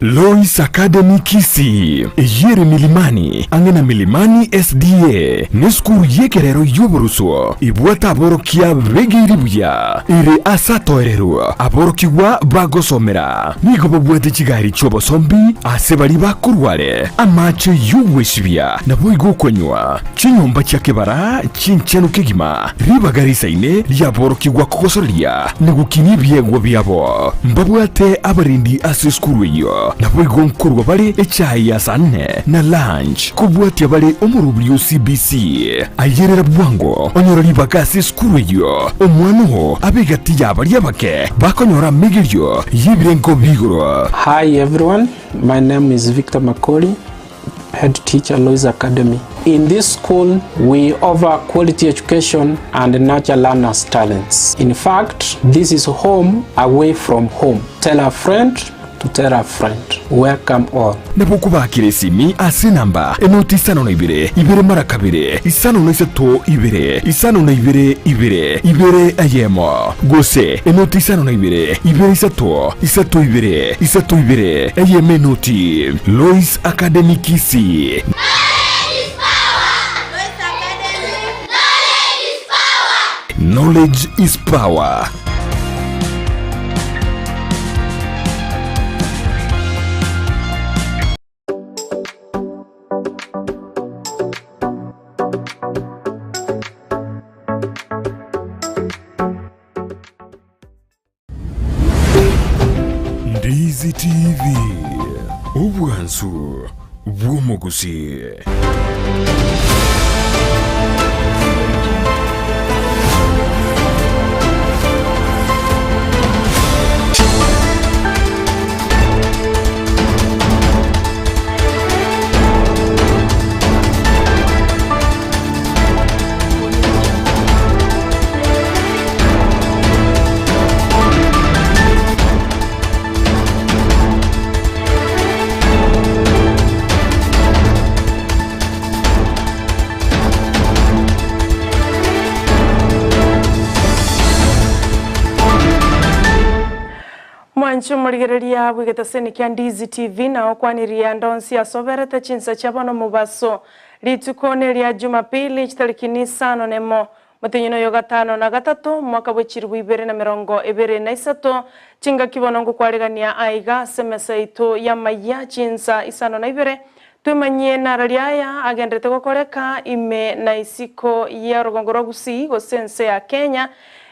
Lois Academy Kisii, eyio ere Milimani, ang'e na Milimani SDA, nesukuru y'ekerero y'oboruswo ebwate aborokia begeiri buya, ere ase atoereru aborokigwa bagosomera. Nigo babwate chigari chi'obosombi ase baria bakorware, amache y'ogwesibia naboigo okonywa, chinyomba chia kebara chinchenu kegima, ribaga risaine riaborokigwa kogosoreria na gokinia ebiegwa biabo. Mbabwate abarendi ase esukuru eyio, naboigo nkorua bare echae ya saa nne na lunch, kobwatia bare omorobiri o CBC. Ayerera bwango onyore ribaga ase esukuru eyio, omwana oo abe egati ya baria abake bakonyora amegerio y'ebirengo bi'igoro. Hi everyone, my name is Victor Makori, head teacher Lois Academy. In this school, we offer quality education and nurture learners' talents. In fact, this is home away from home. Tell a friend to tell a friend. Welcome all. Nabo okobakera esimi ase enamba enoti isano na ibere, ibere mara kabere, isano na isato ibere, isano na ibere ibere, ibere eyemo, gose enoti isano na ibere, ibere isato, isato ibere, isato ibere, eyemo enoti. Lois Academy Kisii. Knowledge is power. Ndizi TV, obwansu bw'omogusii. Mwanche omorigereria bw'egetaseni kia Ndizi TV na okwanirie ande onsi ase oberete chinsa chia bono mobaso. Rituko neria Jumapili chitariki nisano nemo Motienyi oyo gatano na gatato, omwaka bwe chilifu ibere na merongo ebere na isato, chingaki bono ngokwaregania aiga ase emesa yaito y'amayia chinsa isano na ibere, twemanyie narari aya agenderete gokoreka ime na isiko y'orogongo rwa Gusii gose ense ya Kenya.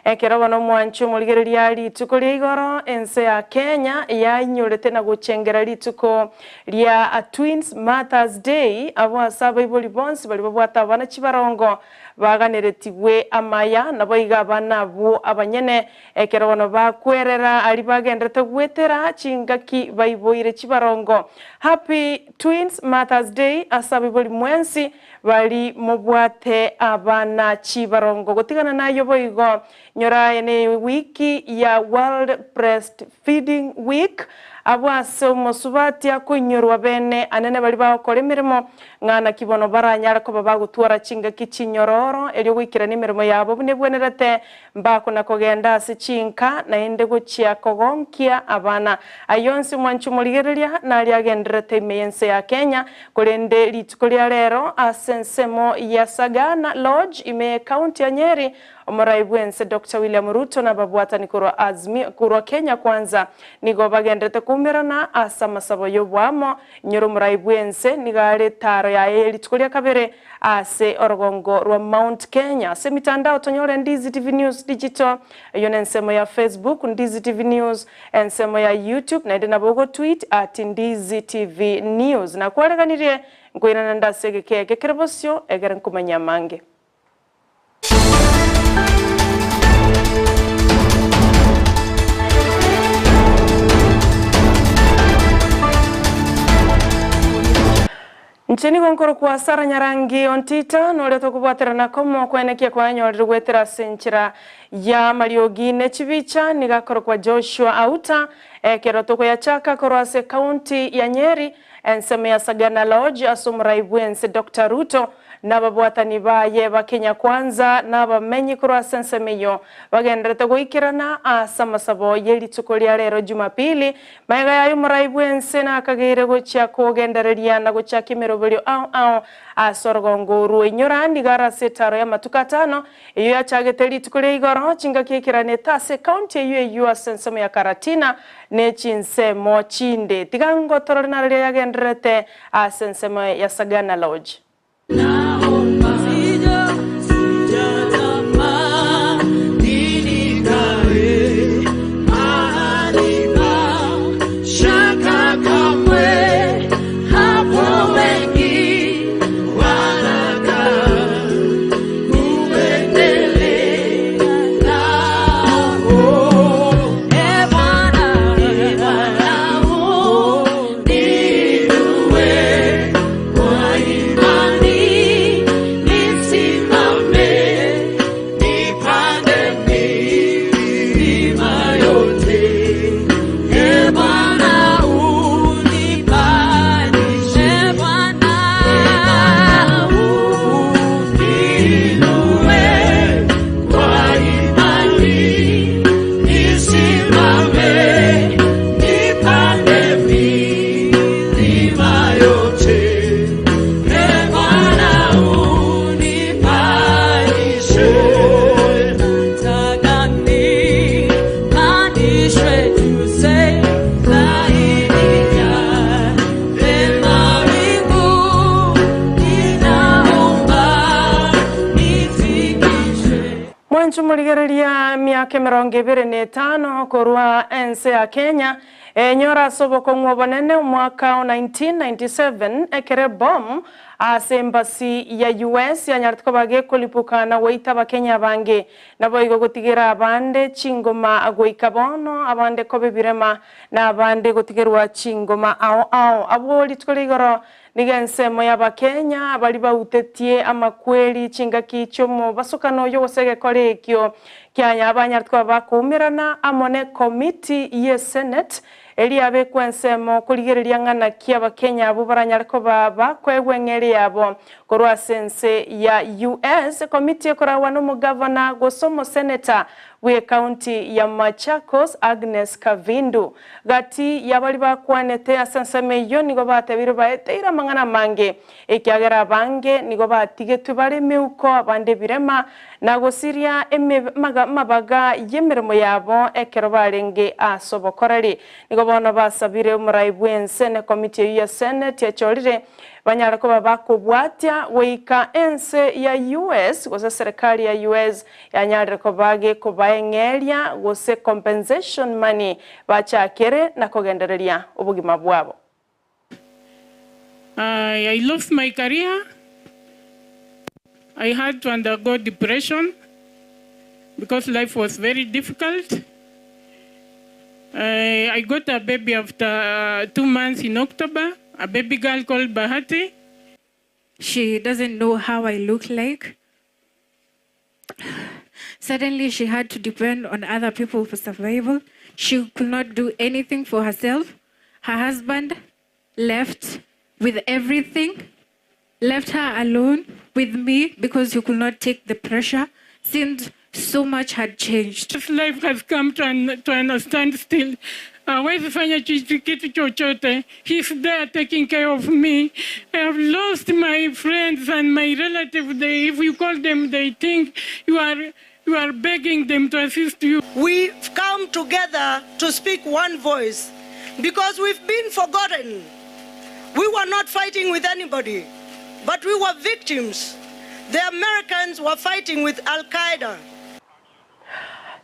Ekero bono omwanchi omorigereria rituko ria igoro, ense ya Kenya yainyorete na gochengera rituko ria Twins Mothers Day, abwo ase abaibori bonsi baria babwate abana chibarongo Baganeretigwe amaya, naboigo abana abwo abanyene, ekero bono bakwerera aria bagenderete gwetera chingaki baiboire chibarongo. Happy Twins Mothers Day ase abaibori mwensi bari mobwate abana chibarongo. Gotigana nayio boigo, nyora eye ne ewiki ya World Breastfeeding Week, abwo ase omosubati akoinyorwa bene anene baria bagokora emeremo Ng'a naki bono baranyare koba bagotwara chingaki chinyororo, erio goikerania emeremo yabo buna ebwenerete, mbakona kogenda ase chinka, naende gochia kogonkia abana. Ayio onsi omwanchi omorigereria naria agendererete ime y'ense ya Kenya, korende rituko ria rero ase ensemo ya Sagana Lodge ime y'ecounty ya Nyeri, Omorai bw'ense Doctor William Ruto na ababwatani korwa Azimio korwa Kenya Kwanza nigo bagenderete koumerana ase amasabo y'oboamo. Inyora omorai bw'ense nigo are etaaro yaye ye rituko ria kabere ase orogongo rwa Mount Kenya. Ase emitandao tonyore Ndizi TV News Digital, eyio nensemo ya Facebook Ndizi TV News, ensemo ya YouTube naende nabo ogotweet at Ndizi TV News. Nakwareganirie nkoirana nde ase egeka eke kere bosio egere nkomanye amange. Inche nigo nkorokwa Sara Nyarangi Ontita, noria tokobwaterana komo kwenekia kwanyorire goetera ase enchera ya amariogi ne chibicha, nigo akorokwa Joshua Auta, ekero tokoyachaka korwa ase ekaunti ya Nyeri, ensemo ya Sagana Lodge ase omorai bwense Doctor Ruto. Nababwatani baye ba Kenya Kwanza na abamenyi korwa ase ensemo eyio bagendererete goikerana ase amasabo ye rituko ria rero Jumapili, magega yaye omorai bw'ense nakageire gochia kogendereria na gochakia emeroberio ao ao ase orogongo orwo. Inyora nigo are ase etaro y'amatuko atano eyio yachagete rituko ria igoro chingaki eikeranete ase ekaunti eyio eyio ase ensemo ya Karatina ne chinsemo chinde. Tiga ngotorore naro riria yagendererete ase ensemo ya Sagana Lodge. Mwanche morigereria emiaka emerongo ebere na etano korwa ense ya Kenya, enyora ase obokong'u obonene omwaka o 1997 ekero ebomu ase embassy ya US yanyarete koba gekolipuka na goita abakenya abange. Naboigo gotigera abande chingoma goika bono, abande koba ebirema, na abande gotigerwa chingoma ao ao. Abwo rituko ria igoro Nigo ensemo y'Abakenya baria bautetie amakweri chingaki chi'omobasokano oyio gose egekora ekio kiaya abanyarete koba bakoumerana amo n'ekomiti y'esenate eria yabekwa ensemo korigereria ng'a naki Abakenya abwo baranyare koba bakoegwa eng'eria yabo korwa ase ense ya US. Ekomiti ekoragwa n'omogavana gose omoseneta bw'ecounty ya Machakos Agnes Kavindu. Gati y'abaria bakwanete ase ensemo eyio nigo batebiirwe baeteire amang'ana amange, ekiagera abange nigo batigetwe bare emeuko, abande ebirema, na gosiria amabaga y'emeremo yabo ekero barenge ase obokoreri. Nigo bono basabire omorai bw'ense na ekomiti eyio ya Seneti echorire banyare koba bakobwatia goika ense ya US gose eserekari ya US Yanyarire koba gekobaeng'eria gose compensation money bachakere na kogendereria obogima bwabo. I lost my career, I had to undergo depression because life was very difficult. I got a baby after 2 months in October, a baby girl called Bahati. She doesn't know how I look like. Suddenly, she had to depend on other people for survival. She could not do anything for herself. Her husband left with everything, left her alone with me because he could not take the pressure since so much had changed. This life has come to an standstill. Hawezi fanya kitu chochote. He's there taking care of me. I have lost my friends and my relatives. They, if you call them, they think you are begging them to assist you. We've come together to speak one voice because we've been forgotten. We were not fighting with anybody, but we were victims. The Americans were fighting with Al Qaeda.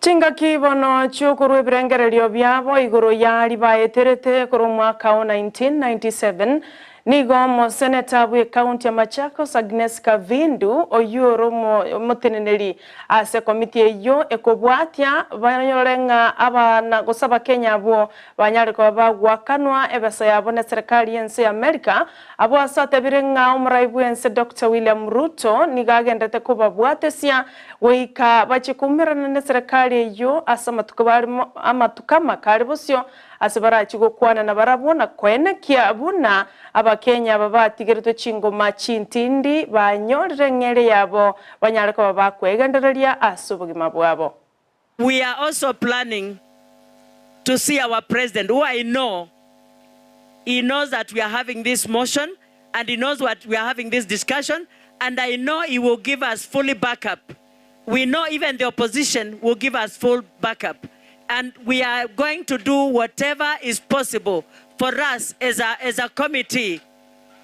Chingaki bono chiokorwa ebirengererio biabo igoro yari baeterete korwa omwaka o 1997 nigo omoseneta bwe ekaunti ya Machakos Agnes Kavindu oyio ore omoteneneri ase ekomiti eyio ekobwatia banyore ng'a abana gose abakenya abwo banyare koba bagwakanwa ebesa yabo na serikali y'ense ya America abo ase atebire ng'a omorai bwense Dr. William Ruto nigo agendete kobabwatesia goika bachikumerana na serikali eyio ase amatuko barimo amatuko amakare bosio ase barachi gokwana na barabwo na koenekia buna. Abakenya aba batigeretwe chingoma chintindi banyorire eng'eria yabo banyare koba bakwegendereria ase obogima bwabo. We are also planning to see our president who I know he knows that we are having this motion and he knows what we are having this discussion and I know he will give us fully backup. We know even the opposition will give us full backup and we are going to do whatever is possible for us as a, as a committee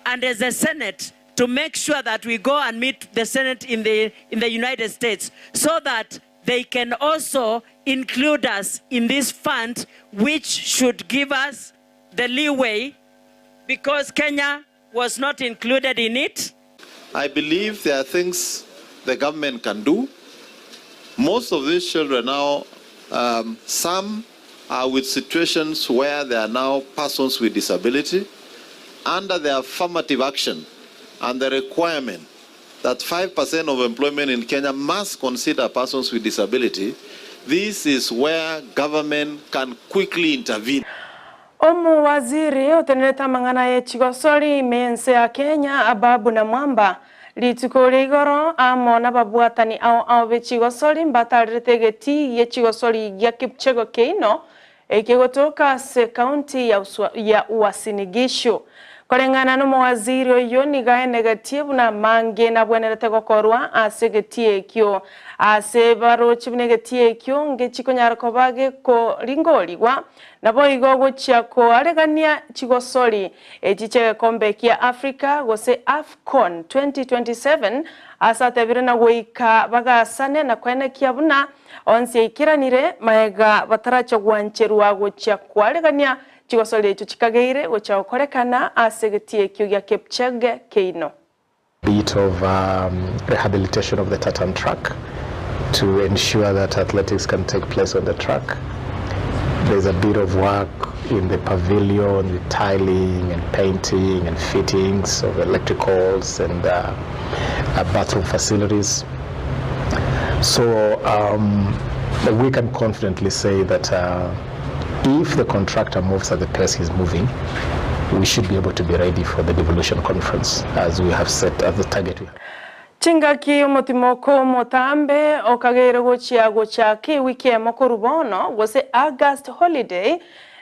and as a Senate to make sure that we go and meet the Senate in the, in the United States so that they can also include us in this fund, which should give us the leeway because Kenya was not included in it. I believe there are things the government can do. Most of these children now, some are with situations where they are now persons with disability. Under the affirmative action and the requirement that 5% of employment in Kenya must consider persons with disability, this is where government can quickly intervene. Omowaziri otenerete amang'ana ye chigosori ime y'ense ya Kenya, Ababu Namwamba, rituko ria igoro amo nababwatani ao ao be chigosori mbatarerete egetii gie chigosori gia Kipchego Keino ekegotoka ase county ya Uasin Gishu. Koreng'ana nomowaziri oyio nigo aenegetie buna amange nabwenerete gokorwa ase egetii ekio. Ase baroche buna egetii ekio ngechikonyara koba gekoringorigwa naboigo gochia koaregania chigosori echi chi'egekombe kia Africa gose Afcon 2027 ase atebire na goika bagasane na koenekia buna onsi aikeranire maega bataracha gwancherwa gochia koaregania Chigosori echio chikageire gochia gokorekana ase egetii ekio gia Kipchoge Keino. Bit of rehabilitation of the tartan track to ensure that athletics can take place on the track. There's a bit of work in the pavilion with tiling and painting and fittings of electricals and bathroom facilities. So we can confidently say that if the contractor moves at the pace he's moving, we should be able to be ready for the devolution conference as we have set as the target we have. Chingaki omotimoko omotambe okageire gochia gochaka ewiki emo korwa bono, gose August holiday,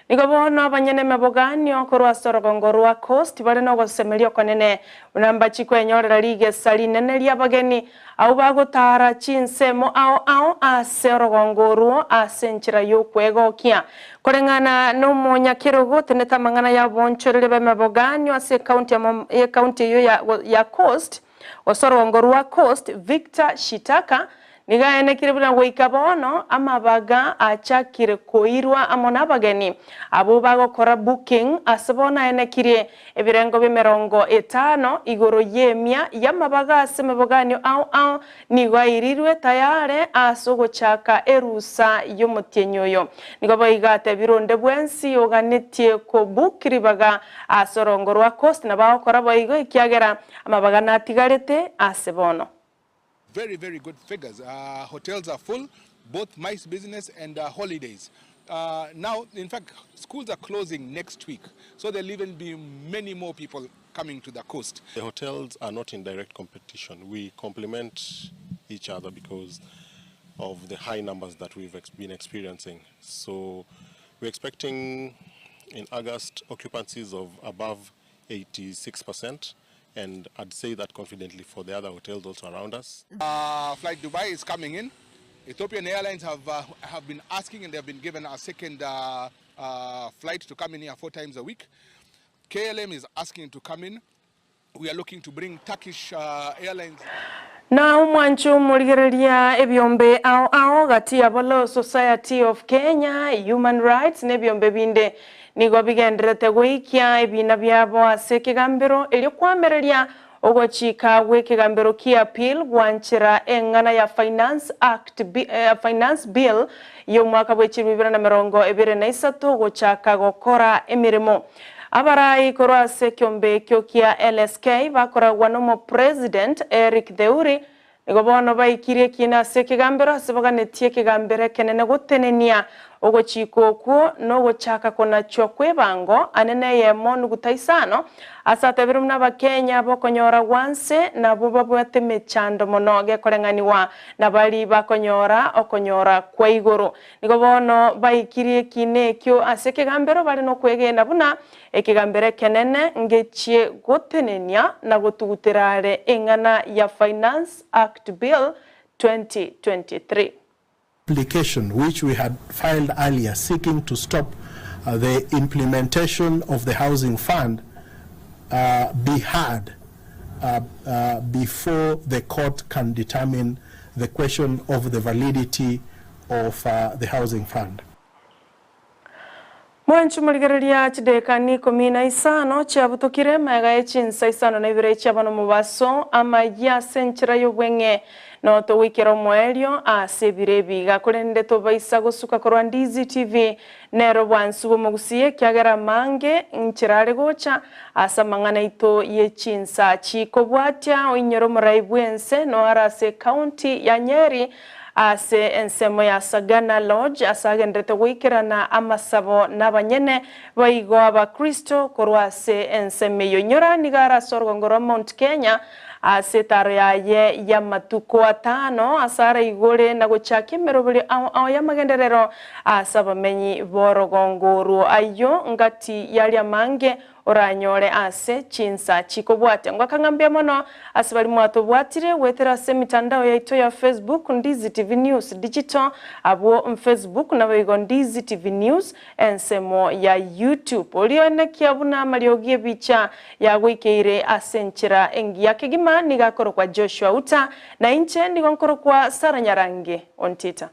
Nigo bono abanyene emeboganio korwa ase orogongo rwa Coast bare nogosemeria okonene, buna mbachie kwenyorera rigesa rinene ri'abageni, abwo bagotaara chinsemo ao ao ase orogongo orwo ase enchera y'okwegokia. Koreng'ana nomonyakerogo otenete amang'ana y'aboonchoreria b'emeboganio ase ekaunti ekaunti eyio ya Coast, gose orogongo rwa Coast, Victor Shitaka, Nigo aenekire buna goika bono amabaga achakire koirwa amo nabageni abwo bagokora booking ase bono aenekirie ebirengo bi'emerongo etano igoro y'emia y'amabaga ase emeboganio ao ao nigo airirwe tayare ase ogochaka erusa y'omotienyi oyo. Nigo boigo atebire onde bwensi oganetie kobook ribaga ase orongo rwa Coast nabo agokora boigo ekiagera amabaga natigarete ase bono. Very, very good figures. Hotels are full, both mice business and holidays. Now, in fact, schools are closing next week, so there'll even be many more people coming to the coast. The hotels are not in direct competition. We complement each other because of the high numbers that we've ex been experiencing. So we're expecting in August occupancies of above 86%. And I'd say that confidently for the other hotels also around us. Flight Dubai is coming in. Ethiopian Airlines have, have been asking and they have been given a second flight to come in here 4 times a week. KLM is asking to come in. We are looking to bring Turkish Airlines. Na omwancho omorigereria ebiombe ao ao gati yabo Law Society of Kenya, Human Rights na ebiombe binde Nigo bigendererete goikia ebiina biabo ase ekegambero, erio koamereria ogochika gw'ekegambero ki'Appeal gwanchera eng'ana ya Finance Act Finance Bill y'omwaka bwe chilifu ibere na emerongo ebere na isato gochaka gokora emeremo. Abarai korwa ase ekeombe ekio kia LSK bakoragwa n'omopresident Eric Theuri Nigo bono baikirie ekiina ase ekegambero ase baganetie ekegambero ekenene gotenenia Ogochika okwo nogochaka konachwa kw'ebango ane neyemo nuguta isano, ase atebire buna Abakenya bokonyora gwanse nabwo babwate emechando mono gekoreng'anigwa na baria bakonyora okonyora kwa igoro. Nigo bono baikirie ekiina ekio ase ekegambero bare nokwegena buna ekegambero ekenene ngechie gotenenia na gotugutera are eng'ana ya Finance Act Bill 2023. Application which we had filed earlier seeking to stop the implementation of the housing fund be heard before the court can determine the question of the validity of the housing fund. Mwanchu morigereria chidekani ikomi na isano chiabutokire magega ye chinsa isano na ibere chiaba nomobaso, amayia ase enchera y'obweng'e, notogoikera omoerio ase ebiro ebi iga. Korende tobaisa gosuka korwa Ndizi TV nero bwansu bw'omogusia ekiagera amange nchera are gocha ase amang'ana aito ye chinsa chikobwatia oinyore omorai bw'ense noare ase ecounty ya Nyeri Ase ensemo ya Sagana Lodge ase agenderete goikerana amasabo nabanyene baigo abakristo korwa ase ensemo eyio. Inyora nigo are ase orogongo rwa Mount Kenya ase etaro yaye y'amatuko atano ase araigore na gochakia emeroberio ao ao y'amagenderero ase abamenyi b'orogongo orwo. Ayio ngati yaria amange Oranyore ase chinsa chikobwatia. Ngoaka ng'a mbuya mono ase baria mwatobwatire goetera ase emitandao yaito ya Facebook, Ndizi TV News Digital, abwo Facebook naboigo Ndizi TV News ensemo ya YouTube. Oria oenekia buna amariogi ebicha yagoikeire ase enchera engiya kegima nigo akorokwa Joshua Uta, na inche nigo nkorokwa Sarah Nyarangi Ontita.